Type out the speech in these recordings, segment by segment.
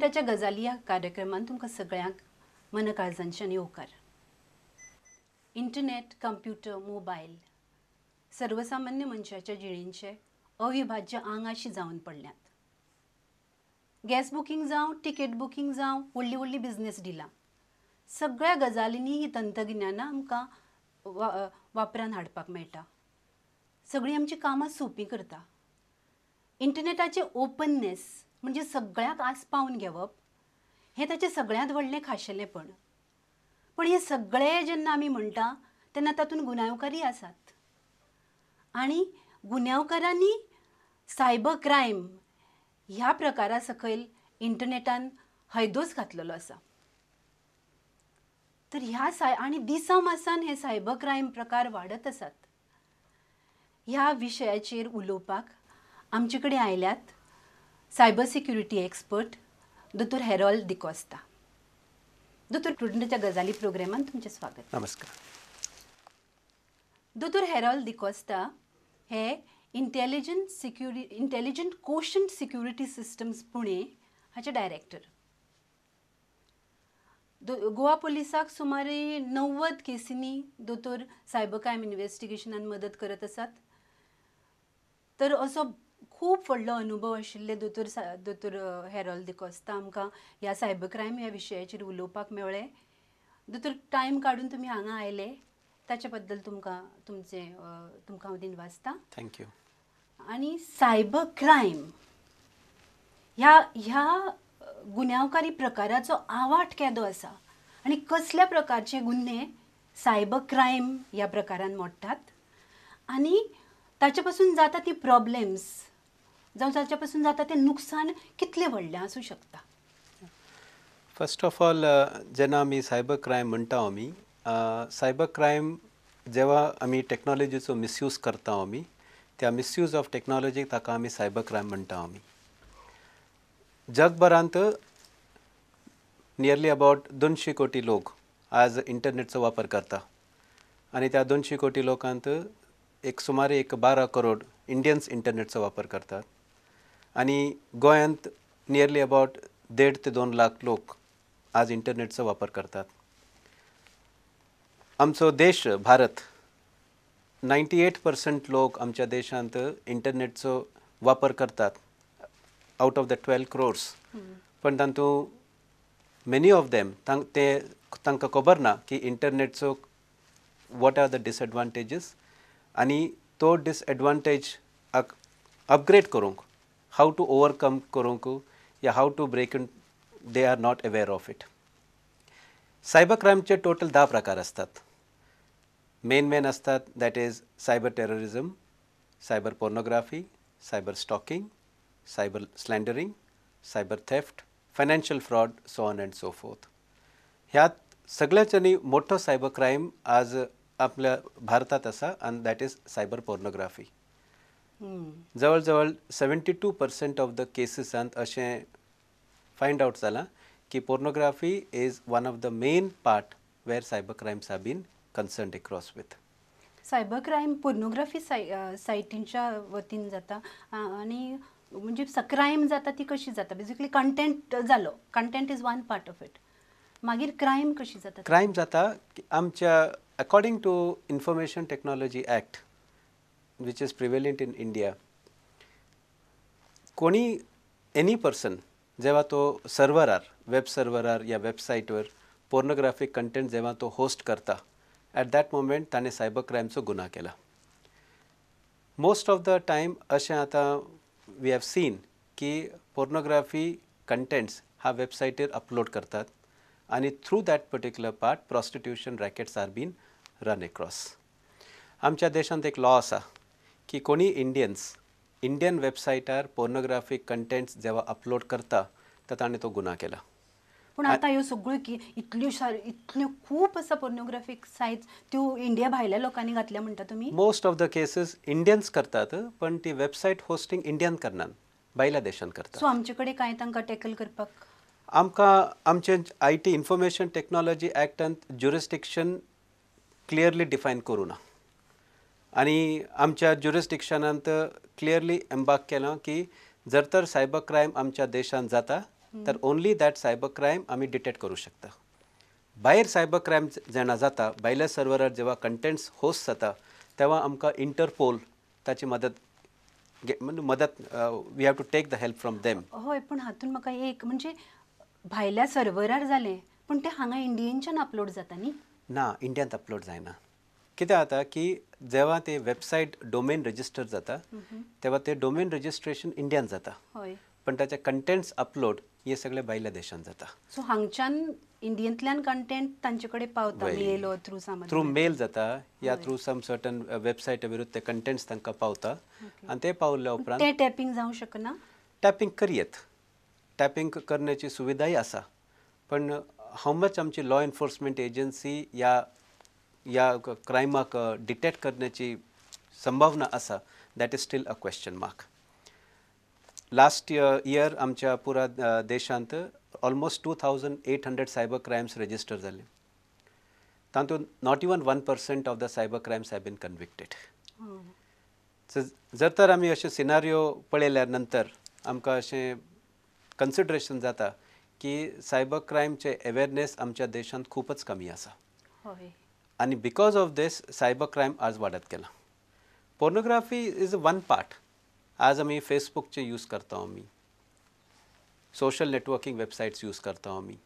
प्रुडंटाच्या गजाली ह्या कार्यक्रमांत तुमकां सगळ्यांक मनकाळजांच्यान येवकार. इंटरनेट, कंप्युटर, मोबायल सर्वसामान्य मनशाच्या जिणेंचे अविभाज्य आंग अशी जावन पडल्यात. गॅस बुकींग जावं, टिकेट बुकींग जावं, व्हडली व्हडली बिजनेस डिलां, सगळ्या गजालींनी ही तंत्रगिन्यानां आमकां वापरान हाडपाक मेळटा. सगळीं आमचीं कामां सोंपी करता. इंटरनेटाचें ओपननेस म्हणजे सगळ्यांक आसपावन घेवप हें ताचें सगळ्यांत व्हडलें खाशेलेंपण. पूण हें सगळें जेन्ना आमी म्हणटा तेन्ना तातूंत गुन्यांवकारी आसात आनी गुन्यांवकारांनी सायबर क्रायम ह्या प्रकारा सकयल इंटरनेटान हैदोस घातलेलो आसा. तर ह्या साय आनी दिसा मासान हे सायबर क्रायम प्रकार वाडत आसात. ह्या विशयाचेर उलोवपाक आमचे कडेन आयल्यात सायबर सिक्युरिटी एक्सपर्ट दोतोर हेरोल्ड डिकोस्ता. दोतोर, प्रुडंटाच्या गजाली प्रोग्रामान तुमचें स्वागत. नमस्कार. दोतोर हेरोल्ड डिकोस्ता हे intelligent quotient security systems, Pune हाचे डायरेक्टर. गोवा पुलिसाक सुमारे 90 केसींनी दोतोर सायबर क्रायम इन्वेस्टिगेशनान मदत करत आसात. तर असो खूब व्हडलो अनुभव आशिल्ले दोतोर हेरोल्ड डिकोस्ता आमकां ह्या सायबर क्रायम ह्या विशयाचेर उलोवपाक मेळ्ळे. दोतोर, टायम काडून तुमी हांगा आयले ताचे बद्दल तुमकां तुमचें तुमकां हांव दिनवासता. Thank you. आनी सायबर क्रायम ह्या ह्या गुन्यांवकारी प्रकाराचो आवाठ केदो आसा आनी कसल्या प्रकारचे गुन्हे सायबर क्रायम ह्या प्रकारान मोडटात आनी ताचे पासून जाता ती प्रॉब्लेम्स जावं ताचे पासून जाता तें नुकसान कितलें व्हडलें आसूं शकता? फर्स्ट ऑफ ऑल, जेन्ना आमी सायबर क्रायम म्हणटा, आमी सायबर क्रायम जेव्हा आमी टेक्नॉलॉजीचो मिसयूज करता, आमी त्या मिसयूज ऑफ टेक्नॉलॉजी, ताका आमी सायबर क्रायम म्हणटा. आमी जगभरांत नियरली अबावट 200 कोटी लोक आज इंटरनेटचो वापर करता आनी त्या 200 कोटी लोकांत एक सुमारे एक 12 करोड इंडियन्स इंटरनेटचो वापर करतात आनी गोंयांत नियरली अबावट 1.5 ते 2 लाख लोक आज इंटरनेटचो वापर करतात. आमचो देश भारत, 98% लोक आमच्या देशांत इंटरनेटचो वापर करतात out of the 12 crores. पण तातूंत मेनी ऑफ देम ते तांकां खबर ना की इंटरनेटचो what are the disadvantages आनी तो डिसएडवांटेज अपग्रेड करूंक, how to overcome करूंक या how to break in, they are not aware of it. Cyber क्रायमचे total 10 प्रकार असतात. मेन मेन असतात, that is cyber terrorism, cyber pornography, cyber stalking, cyber slandering, cyber theft, financial fraud, so on and so forth. ह्यात सगळ्याच्यानी मोठो cyber crime आज आपल्या भारतात आसा आनी that is cyber pornography. जवळ जवळ 72% ऑफ the केसीसांत अशें फायंड आउट जालां की pornography is one of the main part where cyber crimes have been concerned across with. Cyber crime pornography सायटींच्या वतीन जाता आनी म्हणजे क्रायम जाता ती कशी जाता? बेजिकली कंटेंट जालो, content is one part of it, मागीर क्रायम कशी जाता? क्रायम जाता की आमच्या according to Information Technology Act, which is prevalent in India, कोणी एनी पर्सन जेव्हा तो सर्वरार, वेब सर्वरार या वेबसायटवर पोर्नोग्राफिक कंटेंट जेव्हा तो होस्ट करता, ॲट that moment ताणें सायबर क्रायमचो गुन्हा केला. मोस्ट ऑफ the time अशें आतां we have seen की पोर्नोग्राफी कंटेंट्स हा वेबसायटीर अपलोड करतात आनी through that particular part prostitution rackets are been run across. आमच्या देशांत एक लॉ आसा की कोणी इंडियन्स इंडियन वेबसायटार पोर्नोग्राफीक कंटेंट्स जेव्हा अपलोड करता तर ताणें तो गुन्हा केला. पूण आतां ह्यो सगळ्यो की इतल्यो इतल्यो खूब आसा पोर्नोग्राफीक सायट्स, त्यो इंडिया भायल्या लोकांनी घातल्या म्हणटा तुमी? Most of the cases Indians करतात, पण ती वेबसायट होस्टिंग इंडियन करनात, भायल्या देशांत करतात. सो आमचे कडेन कांय तांकां टॅकल करपाक? आमकां आमचे IT information technology ॲक्टांत ज्युरिस्डिक्शन क्लियरली define करूं ना आनी आमच्या ज्युरिस्डिक्शनांत क्लियरली एम्बार्क केलां की जर तर सायबर क्रायम आमच्या देशांत जाता तर ओनली that cyber crime आमी डिटेक्ट करूं शकता. भायर सायबर क्रायम जेन्ना जाता, भायल्या सर्वरार जेव्हा कंटेंट्स होस्ट जाता तेव्हा आमकां इंटरपोल ताची मदत मदत we have to take the help from them. हय, पूण हातून म्हाका एक म्हणजे भायल्या सर्वरार जालें पूण तें हांगा इंडियेनच्यान अपलोड जाता न्ही? ना, इंडियांत अपलोड जायना. कितें जाता की जेव्हा ते वेबसायट डोमेन रजिस्टर जाता तेव्हा ते डोमेन रजिस्ट्रेशन इंडियान जाता, पण ताचे कंटेंट्स अपलोड हे सगळे भायल्या देशांत जाता. सो हांगच्यान इंडियेंतल्यान कंटेंट तांचे कडेन पावता, mail or through some through mail जाता या थ्रू सम सर्टन वेबसायट विरुद्ध ते कंटेंट्स तांकां पावता आनी ते पावल्या उपरांत ते टॅपिंग जावं शकना. टॅपिंग करयेत, टॅपिंग करण्याची सुविधाय आसा, पण हाव मच आमची लॉ एन्फोर्समेंट एजन्सी या या क्रायमाक डिटेक्ट करण्याची संभावना आसा, that is still a question mark. Last year आमच्या पुरा देशांत almost 2800 cyber crimes register जाले. तातूंत not even 1% of the cyber crimes have been convicted. जर तर आमी अशें सिनारियो पळयल्या नंतर आमकां अशें कन्सिडरेशन जाता की सायबर क्रायमचे अवेरनेस आमच्या देशांत खूपच कमी आसा आनी because of this cyber crime आज वाडत गेला. Pornography is one part. आज आमी फेसबुकचे यूज करता, आमी सोशल नेटवर्किंग वेबसायट्स यूज करता. आमी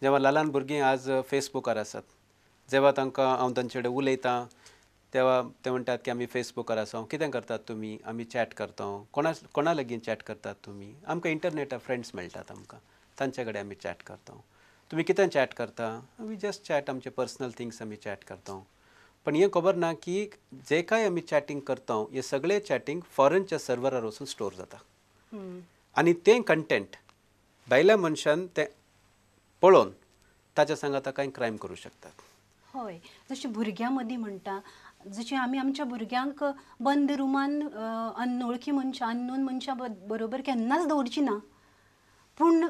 जेव्हा ल्हान भुरगीं आज फेसबुकार आसात, जेव्हा तांकां हांव तांचे कडेन उलयतां तेव्हा ते म्हणटात की आमी फेसबुकार आसा, कितें करतात तुमी? आमी चॅट करता. कोणा कोणा लागीं चॅट करतात तुमी? आमकां इंटरनेटार फ्रेंड्स मेळटात आमकां, तांचे कडेन आमी चॅट करता. तुमी कितें चॅट करता? आमी जस्ट चॅट, आमचे पर्सनल थिंग्स आमी चॅट करता. पण हें खबर ना की जे काय आमी चॅटिंग करता हे सगळे चॅटिंग फॉरेनच्या सर्वरार वचून स्टोर जाता आनी तें कंटेंट भायल्या मनशान तें पळोवन ताच्या सांगाता कांय क्रायम करूं शकतात. हय, जशें भुरग्यां मदीं म्हणटा, जशें आमी आमच्या भुरग्यांक बंद रुमान अनोळखी मनशां, अननोन मनशां बरोबर केन्नाच दवरची ना, पूण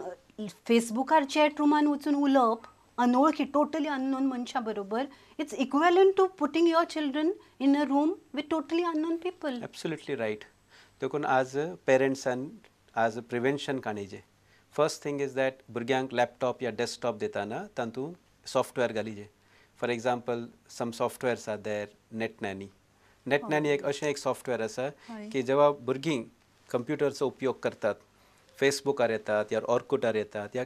फेसबुकार चॅट रुमान वचून उलोवप अनोळखी, टोटली अननोन मनशां बरोबर, it's equivalent to putting your children in a room with totally unknown people. Absolutely right. देखून आज पेरंट्सान आज प्रिवेन्शन काणीजे. फर्स्ट थिंग is that भुरग्यांक लॅपटॉप या डेस्कटॉप दिताना तातूंत सॉफ्टवेअर घालीजे. For example some softwares are there, net nanny. Net nanny एक अशें एक सॉफ्टवेअर आसा की जेव्हा भुरगीं कंप्युटरचो उपयोग करतात, फेसबुकार येतात या ऑर्कुटार येतात या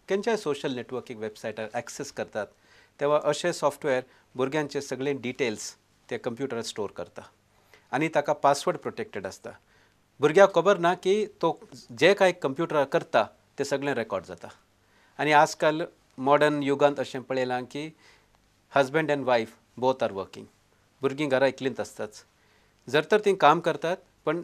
खंयच्याय सोशल नेटवर्किंग वेबसायटार एक्सेस करतात, तेव्हा अशें सॉफ्टवेअर भुरग्यांचे सगळे डिटेल्स ते कंप्युटरार स्टोर करता आनी ताका पासवर्ड प्रोटेक्टेड आसता. भुरग्याक खबर ना की तो जे कांय कंप्युटरार करता ते सगळें रेकॉर्ड जाता. आनी आजकाल मॉडर्न युगांत अशें पळयलां की husband and wife both are working, भुरगीं घरा एकलींच आसताच. जर तर तीं काम करतात पण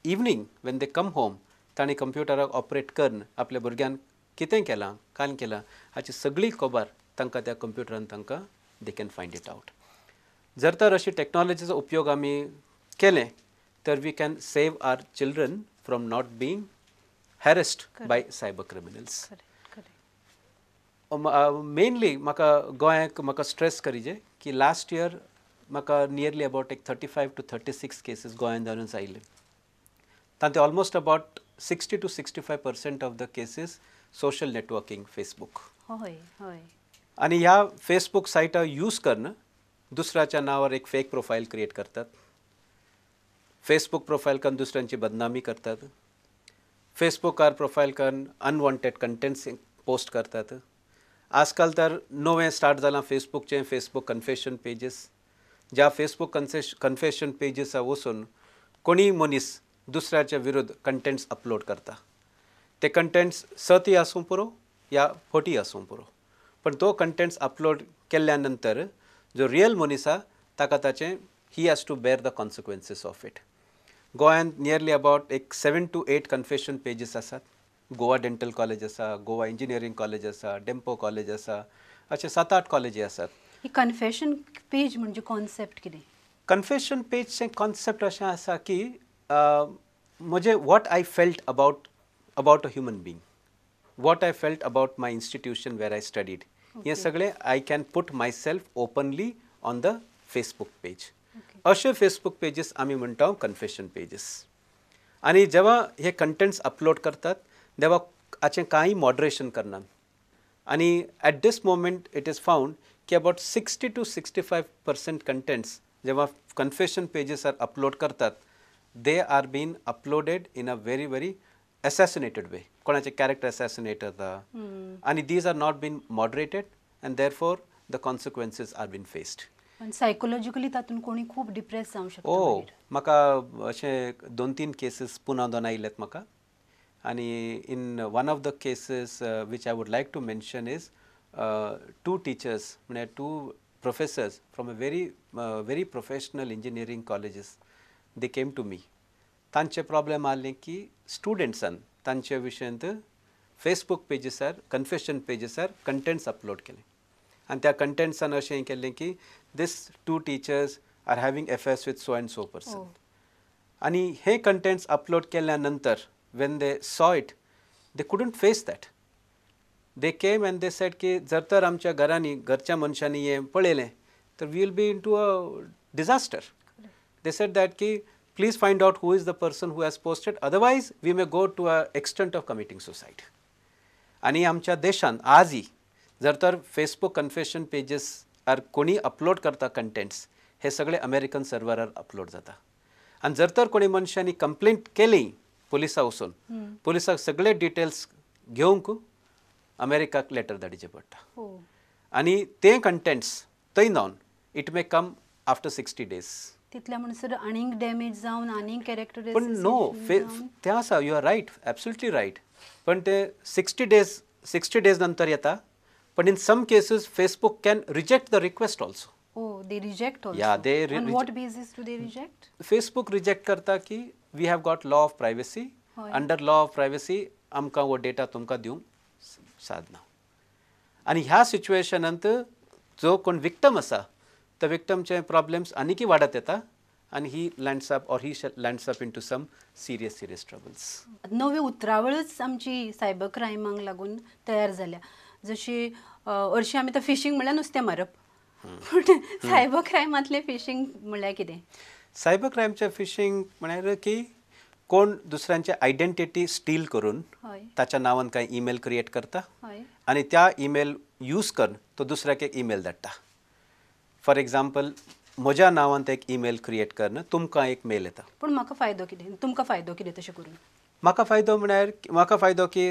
evening when they come home तांणी कंप्युटराक ऑपरेट करून आपल्या भुरग्यान कितें केलां, काल केलां हाची सगळी खबर तांकां त्या कंप्युटरान तांकां they can find it out. जर तर अशी टॅक्नॉलॉजीचो उपयोग आमी केलें तर we can save our children from not being harassed by cyber criminals. Mainly म्हाका गोंयाक म्हाका स्ट्रेस करीजे की लास्ट इयर म्हाका नियरली अबावट एक 35 to 36 cases गोंयांत जावनच आयिल्ले. तांचे almost about 60 to 65% of the cases social networking Facebook. हय हय. आनी ह्या फेसबूक सायटार यूज करून दुसऱ्याच्या नांवार एक फेक प्रोफायल क्रिएट करतात, फेसबूक प्रोफायल करून दुसऱ्यांची बदनामी करतात, फेसबुकार प्रोफायल करून अनवॉन्टेड कंटेंट्स पोस्ट करतात. आजकाल तर नवें स्टार्ट जालां फेसबुकचें फेसबूक कन्फेशन पेजीस, ज्या फेसबूक कन्फेशन पेजीसार वचून कोणीय मनीस दुसऱ्याच्या विरुद्ध कंटेंट्स अपलोड करता. ते कंटेंट्स सती आसूं पुरो या फटी आसूं पुरो, पण तो कंटेंट्स अपलोड केल्ल्या नंतर जो रियल मनीस आसा ताका ताचें he has to bear the consequences of it. गोंयांत नियरली अबावट एक 7 to 8 confession pages आसात. गोवा डेंटल कॉलेज आसा, गोवा इंजिनियरींग कॉलेज आसा, डेम्पो कॉलेज आसा, अशे 7-8 कॉलेजी आसात. ही कन्फेशन पेज म्हणजे कॉन्सेप्ट कितें? कन्फेशन पेजचें कॉन्सेप्ट अशें आसा की म्हजें what I felt about a human being, what I felt about my institution where I studied, हें सगळें I can put myself openly on the Facebook page. अशे फेसबूक पेजीस आमी म्हणटा कन्फेशन पेजीस. आनी जेव्हा हे कंटेंट्स अपलोड करतात तेव्हा हाचें कांय मॉडरेशन करनात. आनी at this moment it is found की about 60 to 65% contents जेव्हा कन्फेशन पेजीसार अपलोड करतात, they are been uploaded in a very very assassinated way. कोणाचे कॅरेक्टर असॅसिनेट जाता आनी these are not been moderated and therefore the consequences are been faced. पण psychologically तातूंत कोणी खूब डिप्रेस जावं शकता ओ मागीर. म्हाका अशें दोन तीन केसीस पुना दोन आयिल्लेत म्हाका. आनी in one of the cases which I would like to mention is two teachers, म्हळ्यार two professors from a very very professional engineering colleges, they came to me. तांचे प्रॉब्लेम आहले की स्टुडंट्सान तांचे विशयांत फेसबूक पेजीसार, कन्फेशन पेजीसार कंटेंट्स अपलोड केले आनी त्या कंटेंट्सान अशें केल्लें की this two teachers are having affairs with so and so person. आनी हे कंटेंट्स अपलोड केल्या नंतर when they saw it, they couldn't face that. They came and they said की जर तर आमच्या घरांनी, घरच्या मनशांनी हें पळयलें तर we will be into a disaster. They said that की please find out who is the person who has posted, otherwise we may go to a extent of committing suicide. आनी आमच्या देशांत आजही जर तर फेसबूक कन्फेशन पेजीस आर कोणी upload करता contents, हे सगळे अमेरिकन सर्वरार अपलोड जाता. आनी जर तर कोणी मनशांनी कंप्लेंट केली पुलिसा वचून, पुलिसाक सगळे डिटेल्स घेवंक अमेरिकाक लेटर धाडचें पडटा. आनी ते कंटेंट्स थंय जावन it may come after 60 days. तितल्या म्हणसर आनीक डॅमेज जावन आनीक कॅरेक्टर पण नो, तें आसा, you are right, absolutely right, पण ते 60 days, 60 days नंतर येता. पण in some cases Facebook can reject the request also. Oh, they reject also? Yeah, they On what basis do they reject? Facebook reject करता की we have got law of privacy. Under law of privacy आमकां हो data तुमकां दिवंक सादना. आनी ह्या सिच्युएशनांत जो कोण विक्टम आसा, त्या विक्टमचे प्रॉब्लेम्स आनीकय वाडत येता आनी he lands up or he lands up into some serious serious troubles. नवी उतरावळच आमची सायबर क्रायमांक लागून तयार जाल्या. जशी हरशीं आमी आतां फिशींग म्हणल्यार नुस्तें मारप, पूण सायबर क्रायमांतलें फिशींग म्हणल्यार कितें? सायबर क्रायमचें फिशींग म्हळ्यार की कोण दुसऱ्यांचे आयडेंटिटी स्टील करून ताच्या नांवान कांय ईमेल क्रिएट करता आनी त्या ईमेल यूज करून तो दुसऱ्याक एक ईमेल धाडटा. फॉर एग्जाम्पल, म्हज्या नांवान एक ईमेल क्रिएट करून तुमकां एक मेल येता. पूण म्हाका फायदो कितें, तुमकां फायदो कितें तशें करून? म्हाका फायदो म्हळ्यार, म्हाका फायदो की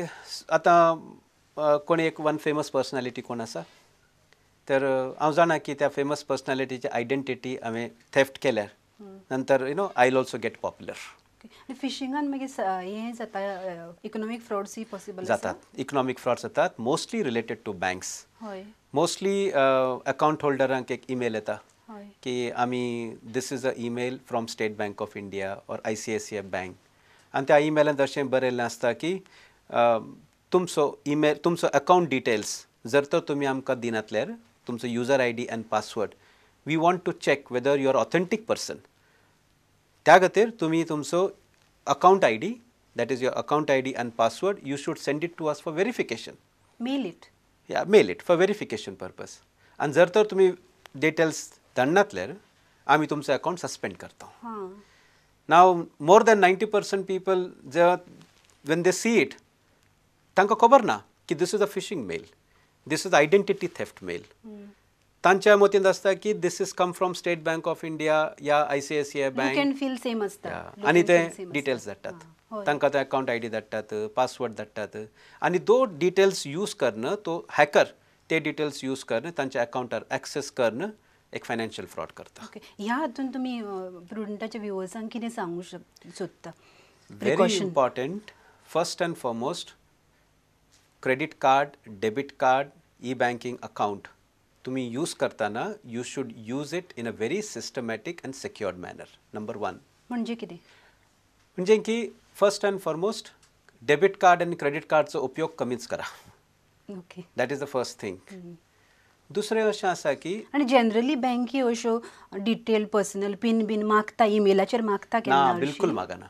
आतां कोण एक वन फेमस पर्सनॅलिटी कोण आसा तर हांव जाणा की त्या फेमस पर्सनॅलिटीची आयडेंटिटी हांवें थेफ्ट केल्यार नंतर I will also get popular. आनी फिशिंगान मागीर हें जाता, इकॉनॉमीक फ्रॉड्सूय पॉसिबल? जातात, इकॉनॉमीक फ्रॉड्स जातात, mostly related to banks. Mostly account होल्डरांक एक ईमेल येता की आमी, this is a email from State Bank of India or ICICI Bank. आनी त्या ईमेलांत अशें बरयल्लें आसता की तुमचो ईमेल, तुमचो अकावंट डिटेल्स जर तर तुमी आमकां दिनातल्यार, तुमचो user ID and password, we want to check whether you are authentic person. त्या खातीर तुमी तुमचो account ID, that is your account ID and password, you should send it to us for verification. Mail it. Yeah, mail it for verification purpose. आनी जर तर तुमी details धाडनातल्यार आमी तुमचो अकावंट सस्पेंड करता. Now more than 90% people J when they see it, तांकां खबर ना की this is a phishing mail, this is identity theft mail. तांच्या मतींत आसता की this is come from State Bank of India या ICICI look bank. And feel same आसता. आनी ते डिटेल्स धाडटात तांकां, ते अकावंट आयडी धाडटात, पासवर्ड धाडटात आनी दो डिटेल्स यूज करून तो हॅकर ते डिटेल्स यूज करून तांच्या अकावंटार एक्सेस करून एक फायनान्शियल फ्रॉड करता. ओके, ह्या हातून तुमी प्रुडंटाच्या व्युवर्सांक कितें सांगू शक सोदता? Very important, first and foremost, credit card, debit card, e banking account तुम्ही यूज करताना you should use it in a very systematic and secured manner, number one. म्हणजे कितें? म्हणजे की first and foremost, debit card आणि credit कार्डचो उपयोग कमीच करा. That is the first thing. दुसरें अशें आसा की आनी जनरली बँकी अश्यो डिटेल, पर्सनल पीन बीन मागता, इमेलाचेर मागता ना. केन्ना? बिलकुल मागना.